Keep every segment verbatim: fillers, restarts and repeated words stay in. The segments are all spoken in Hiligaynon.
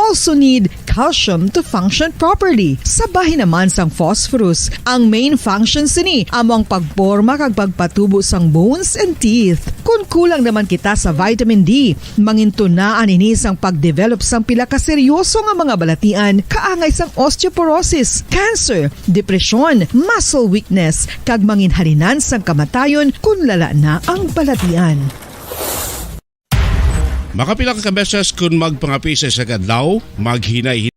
also need calcium to function properly. Sa bahin naman sang phosphorus, ang main function sini amo ang pagporma kag pagpatubo sang bones and teeth. Kon kulang naman kita sa vitamin D, mangintunaan ini sang pagdevelop sang pila ka seryoso nga mga balatian, kaangay sang osteoporosis, cancer, depresyon, muscle weakness, kag manginhalinan sang kamatayon kon lala na ang balatian. Makapila ka beses kon magpangapi sa isa ka adlaw, maghinay.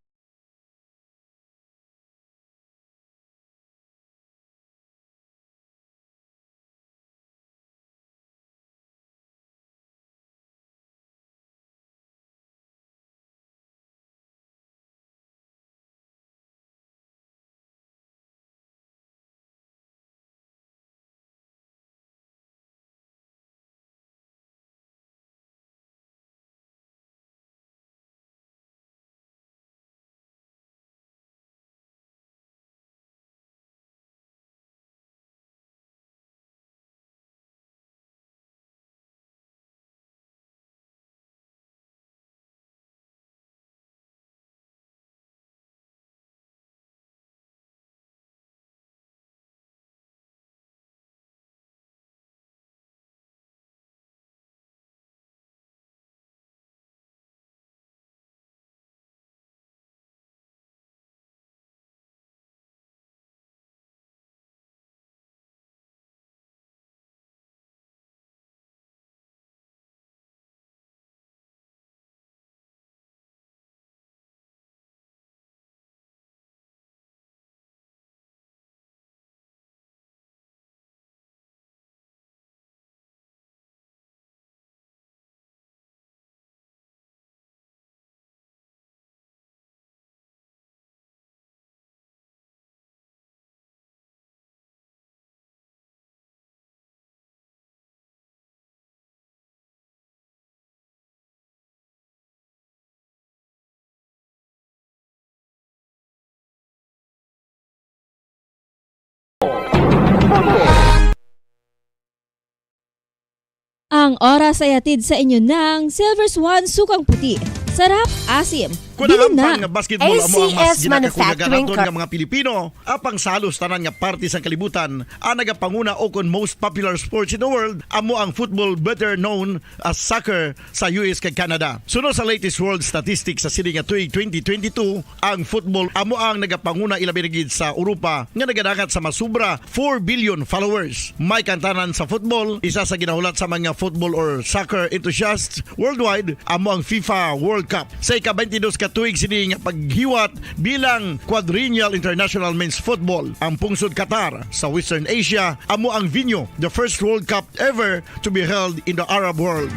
Ang oras ay hatid sa inyo ng Silver Swan Sukang Puti. Sarap, asim. Kung bilin na. Ang basketball amo ang mas A C S ginakakuyagan Manufacturing naton Co- nga mga Pilipino, apang sa halos tanan nga parte sang kalibutan, ang nagapanguna o kon most popular sports in the world amo ang football, better known as soccer, sa U S kag Canada. Suno sa latest world statistics sa sini nga tuig twenty twenty-two, ang football amo ang nagapanguna, ilabi na gid sa Europa, nga nagadangat sa masubra four billion followers. May kantanan sa football, isa sa ginahulat sa mga football or soccer enthusiasts worldwide amo ang FIFA World Cup. Sa ika-twenty-dos ka tuig sini nga paghiwat bilang Quadrennial International Men's Football, ang pungsod Qatar sa Western Asia amo ang venue, the first World Cup ever to be held in the Arab world.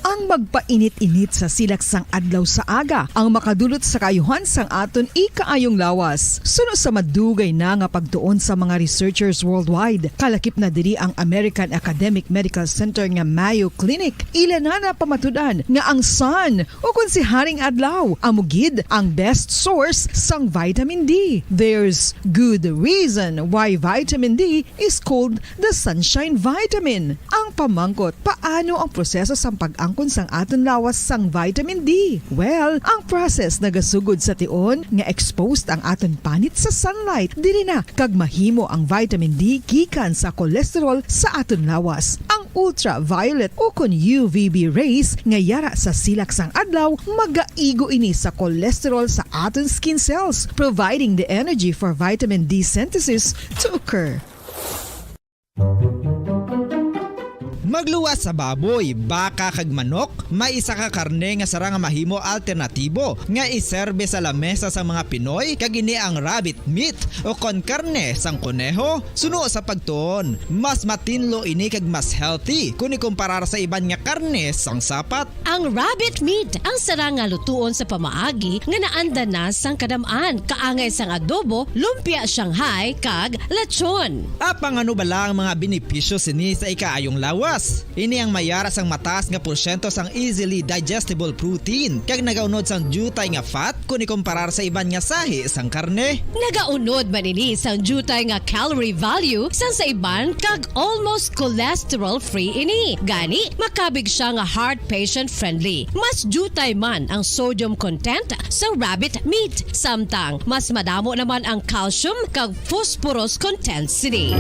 Ang magpainit-init sa silak sang adlaw sa aga ang makadulot sa kaayuhan sang aton ikaayong lawas. Suno sa madugay na nga pagtuon sa mga researchers worldwide, kalakip na diri ang American Academic Medical Center nga Mayo Clinic. Ila na napamatud-an nga ang sun, o kon si Haring Adlaw, amo gid ang best source sang vitamin D. There's good reason why vitamin D is called the sunshine vitamin. Ang pamangkot, paano ang proseso sang pag-angkon sang aton lawas sang vitamin D? Well, ang process nagasugod sa tion nga exposed ang aton panit sa sunlight. Diri na kag mahimo ang vitamin D gikan sa cholesterol sa aton lawas. Ang ultraviolet o kon U V B rays nga yara sa silak sang adlaw, magaigo ini sa cholesterol sa aton skin cells, providing the energy for vitamin D synthesis to occur. Magluwas sa baboy, baka, kag manok, may isa ka karne nga sarang nga mahimo alternatibo nga iserbe sa lamesa sang mga Pinoy, kag ini ang rabbit meat o kon karne sang koneho. Suno sa pagtuon, mas matinlo ini kag mas healthy kon ikumparar sa iban nga karne sang sapat. Ang rabbit meat ang sarang nga lutuon sa pamaagi nga naanda na sang kadam-an, kaangay sang adobo, lumpia Shanghai, kag lechon. Apang ano bala ang mga benepisyo sini sa ikaayong lawas? Ini ang may ara sang mataas nga porsyento sang easily digestible protein, kag nagaunod sang diutay nga fat kon ikomparar sa iban nga sahi sang karne. Nagaunod man ini sang diutay nga calorie value sang sa iban, kag almost cholesterol-free ini. Gani, makabig siya nga heart patient-friendly. Mas diutay man ang sodium content sa rabbit meat, samtang mas madamo naman ang calcium kag phosphorus content sini.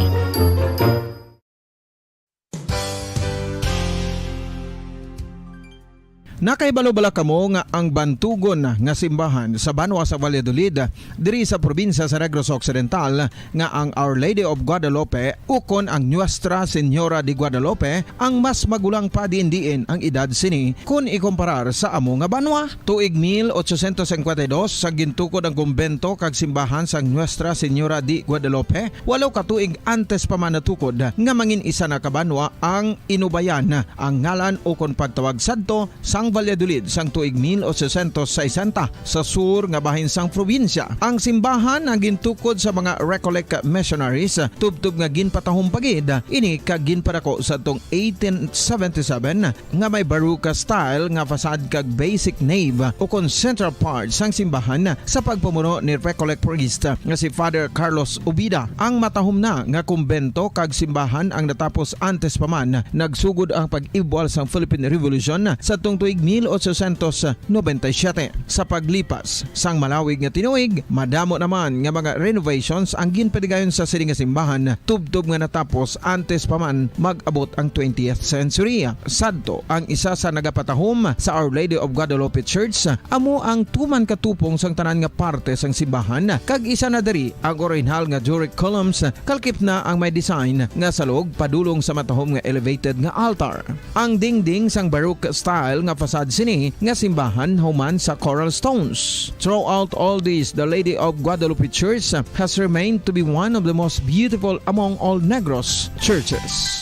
Nakahibalo bala kamo nga ang bantugon nga simbahan sa banwa sa Valladolid, diri sa probinsya sa Negros Occidental, nga ang Our Lady of Guadalupe ukon ang Nuestra Señora de Guadalupe ang mas magulang pa diin-diin ang edad sini kon ikomparar sa amo nga banwa? Tuig mil ochocientos cincuenta y dos sa gintukod ang kumbento kag simbahan sang Nuestra Señora de Guadalupe, walo ka tuig antes pa man natukod nga mangin isa na ka banwa ang Inubayan, ang ngalan ukon pagtawag sadto sang Valladolid sang tuig mil ochocientos sesenta sa sur nga bahin sang probinsya. Ang simbahan ang gintukod sa mga Recollect missionaries, tubtob nga ginpatahom pa gid ini kag ginpadako sadtong eighteen seventy-seven nga may Baroque style nga facade kag basic nave ukon central part sang simbahan sa pagpamuno ni Recollect priest nga si Father Carlos Ubida. Ang matahom na nga kumbento kag simbahan ang natapos antes pa man nagsugod ang pag-ibwal sang Philippine Revolution sa tong tuig mil ochocientos noventa y siete. Sa paglipas sang malawig nga tinuig, madamo naman nga mga renovations ang ginpatigayon sa sini nga simbahan, tubtob nga natapos antes pa man mag-abot ang twentieth century. Sadto, ang isa sa nagapatahom sa Our Lady of Guadalupe Church amo ang tuman ka tupong sang tanan nga parte sang simbahan, kag isa na diri ang orihinal nga Doric columns, kalkip na ang may design nga salog padulong sa matahom nga elevated nga altar. Ang dingding sang Baroque style nga facade sini nga simbahan human sa coral stones. Throughout all this, the Lady of Guadalupe Church has remained to be one of the most beautiful among all Negros churches.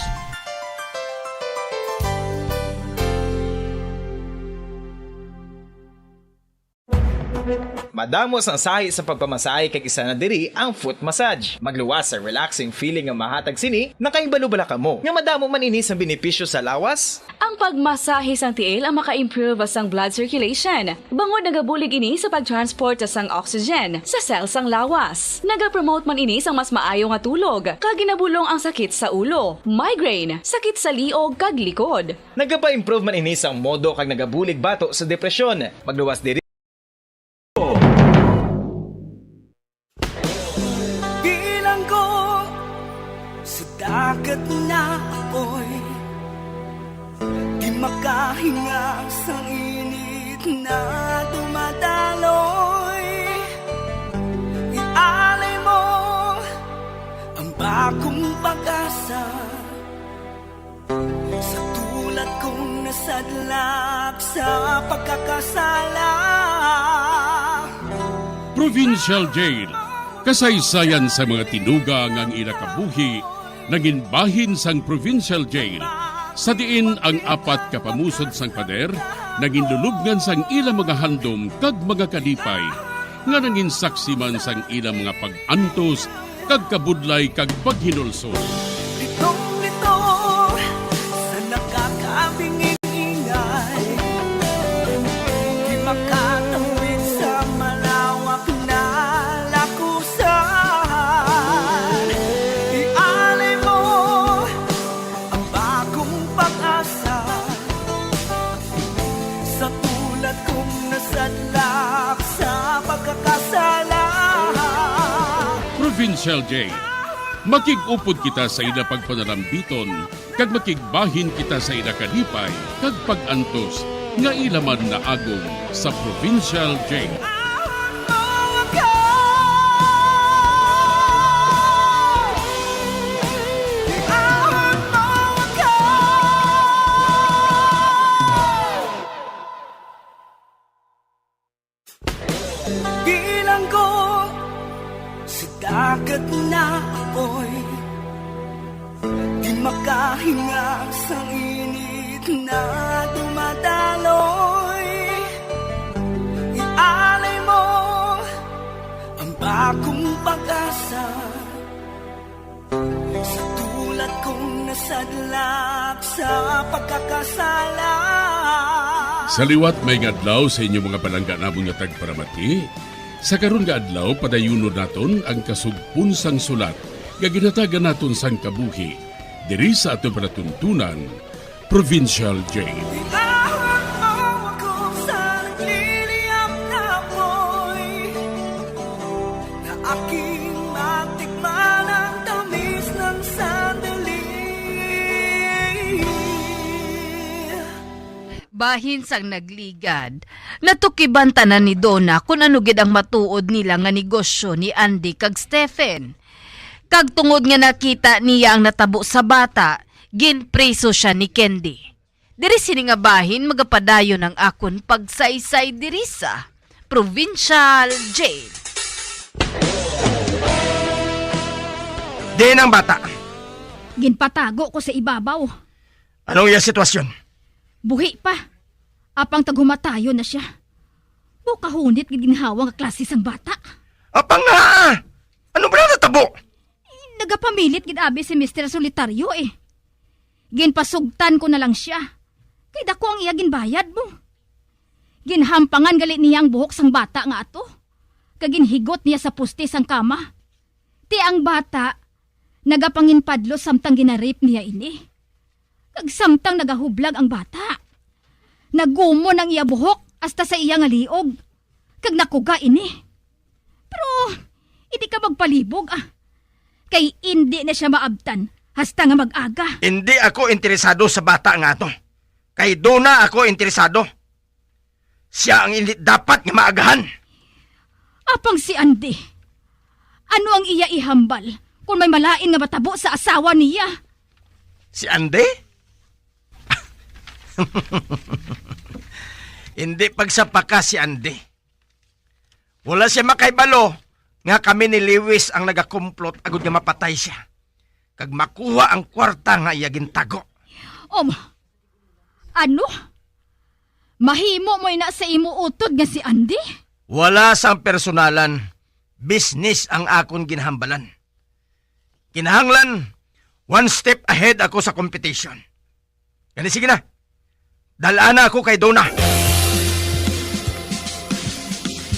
Madamo sang sahi sa pagpamasahe kag isa na diri ang foot massage. Magluwas sa relaxing feeling nga mahatag sini, nakahibalo bala kamo nga madamo man ini sang benepisyo sa lawas? Ang pagmasahe sang tiil ang maka-improve sang blood circulation, bangod nagabulig ini sa pag-transport sang oxygen sa cell sang lawas. Nagapromote man ini sang mas maayo nga tulog, kag ginabulong ang sakit sa ulo, migraine, sakit sa liog kag likod. Nagapa-improve man ini sang modo kag nagabulig bato sa depresyon. Magluwas diri. Bilanggo sa dagat na apoy, di makahinga sa init na dumadaloy. Ialay mo ang bagong pag-asa sa tulad kong nasadlak sa pagkakasala. Provincial Jail, kasaysayan sa mga tinuga nga ang ila kabuhi nangin bahin sang Provincial Jail. Sa diin ang apat ka pamusod sang pader nangin lulubngan sang ilang mga handom kag mga kalipay, nga nangin saksi man sang ilang mga pag-antos kag kabudlay kag paghinulsol. Litong-lito sa nakakabingin-ingay, di makatawid sa malawak na lakusan. Ialay mo ang bagong pag-asa sa tulad kong nasadlak sa pagkakasala. Provincial Jail. Makig-upod kita sa ila pagpanalambiton, kag makigbahin kita sa ila kalipay kag pag-antos nga ila man naagom sa Provincial Jail. Bilanggo sa dagat na apoy, di makahinga sa init na dumadaloy. Ialay mo ang bagong pag-asa sa tulad kong nasadlak Sa pagkakasala. Sa liwat, may nga adlaw sa inyo mga palangga namon nga tagparamati. Sa karon nga adlaw, padayunon naton ang kasugpon sang sulat nga ginhatagan naton sang kabuhi diri sa aton palatuntunan, Provincial Jail. Bitawan mo ako sa nagliliyab na apoy, na aking matikman ang tamis ng sandali. Bahin sang nagligad, natukiban tanan ni Donna kung ano gid ang matuod nila nga negosyo ni Andy kag Stephen. Kag tungod nga nakita niya ang natabo sa bata, ginpriso sia ni Candy. Diri sini nga bahin magapadayon ang akon pagsaysay diri sa Provincial Jail. Diin ang bata? Ginpatago ko sa ibabaw. Anong iya sitwasyon? Buhi pa. Apang taghumatayon na siya. Mao kahunit nga ginhawa nga klase sang bata. Apang nga! Ano ba na natabo? Nagapamilit gid abi si Mister Solitario eh. Ginpasugtan ko na lang siya. Kay dako ang iya ginbayad mo. Ginhampangan gali niya ang buhok sang bata nga ato. Kag ginhigot niya sa poste sang kama. Ti ang bata, nagapanginpadlo samtang ginarip niya ini. Kag samtang nagahublag ang bata, nagumon ang iya buhok hasta sa iya nga liog, kag nakuga ini. Pero, hindi ka magpalibog, ah. Kay hindi na siya maabtan hasta nga mag-aga. Hindi ako interesado sa bata nga ato. Kay Donna ako interesado. Siya ang hindi dapat nga maagahan. Apang si Andy, ano ang iya ihambal kung may malain nga matabo sa asawa niya? Si Andy? Hindi pagsapaka si Andy. Wala siya makahibalo nga kami ni Lewis ang nagakumplot agud nga mapatay siya kag makuha ang kwarta nga iya gintago. Um, ano? Mahimo mo ina sa imo utod nga si Andy? Wala sang personalan, business ang akon ginahambalan. Kinahanglan, one step ahead ako sa competition. Gani sige na, dal-a na ako kay Donna.